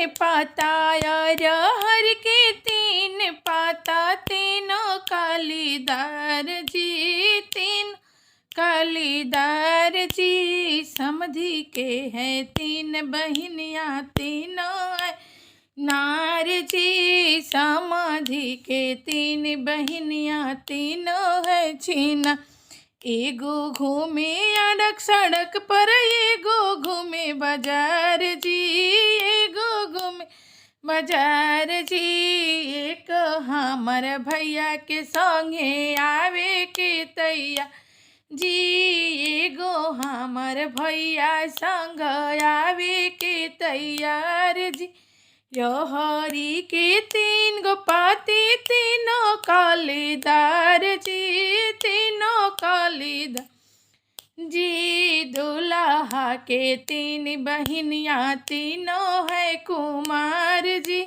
तीन पाता, अरहर के तीन पाता, तीनों कालीदार जी, तीन कालीदार जी। समधि के है तीन बहिनिया, तीनों है नार जी। समाधि के तीन बहिनिया, तीनों है छीना। एगो घूमे अड़क सड़क पर, एगो घूमे बाजार जी, एगो घूमे बाजार जी। एक हमर भैया के संगे आवे के तैया जी, एगो हमर भैया संग आवे के तैयार जी। रहरी के तीन गो पाती, तीनों कालीदार जी, तीनों कालीदार जी। दुल्हा के तीन बहिनिया, तीनों है कुमार जी।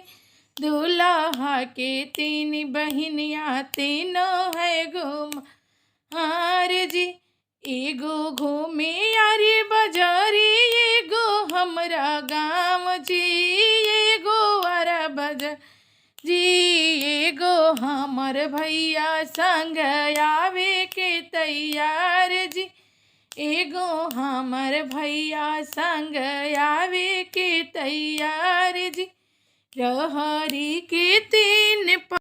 दुल्हा के तीन बहिनिया, तीनों है गुमार जी। एगो घूमे यारी बजारी, एगो हमरा गाँव जी, एगो अरा बजार जी। एगो हमर भैया संग आवे के तैयार जी, एगो हमर भैया संग आवे के तैयार जी। रहरी के तीन